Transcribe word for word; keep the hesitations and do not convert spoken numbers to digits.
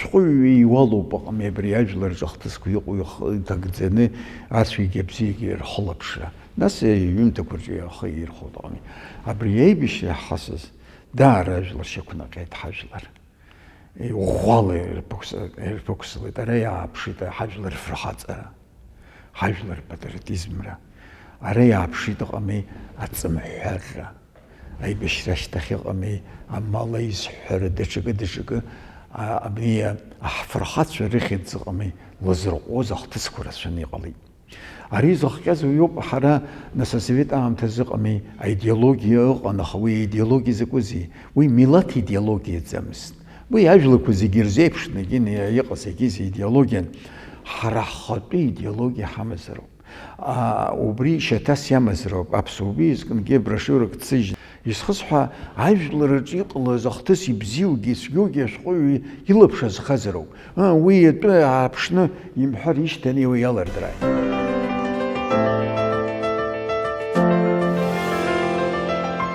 Шәҟәыҩҩы иуалуп аҟами абри ажәлар рҿы ахҭысқәа иҟоу ихы иҭагӡаны ацәгьагьы абзиагьы рхылаԥшра. Нас иҩымҭақәа рҿы ихы ирхәоит аҟами. Абри аибашьра иаҳхысыз даара ажәлар шьақәнаҟьеит ҳажәлар. Ӷәӷәала ирԥықәс-, ирԥықәслеит, ара иааԥшит ҳажәлар рфырхаҵара, ҳажәлар рпатриотизмра, ара иааԥшит аҟами аҵымҳәарра, аибашьра ашьҭахь ыҟами амала изҳәара, даҽакы, даҽакы, а, абни, а, ҳфырхацәа рыхьӡ ыҟами лазырҟәуаз ахҭысқәа рацәаны иҟалеит. Ари зыхҟьаз уиоуп, ҳара, нас, асовет аамҭазы ыҟами, аидеологиа ыҟан, аха уи аидеологиа закәызеи? Уи милаҭ идеологиаӡамызт. Уи ажәлақәа зегьы ирзеиԥшны егьины иҟаз егьи идеологиан. Ҳара ҳхатәы идеологиа ҳамазароуп. А, убри шьаҭас иамазароуп. Аԥсуа баҩ зкынгьы брошиурак дсыжьит. Исхысҳәа, ажәлар рҿы иҟалаз ахҭыс ибзиоугьы ицәгьоугьы ашәҟәыҩҩы илаԥш азхазароуп. Уи атәы ааԥшны имҳәар ишьҭан уи иалырдрааит.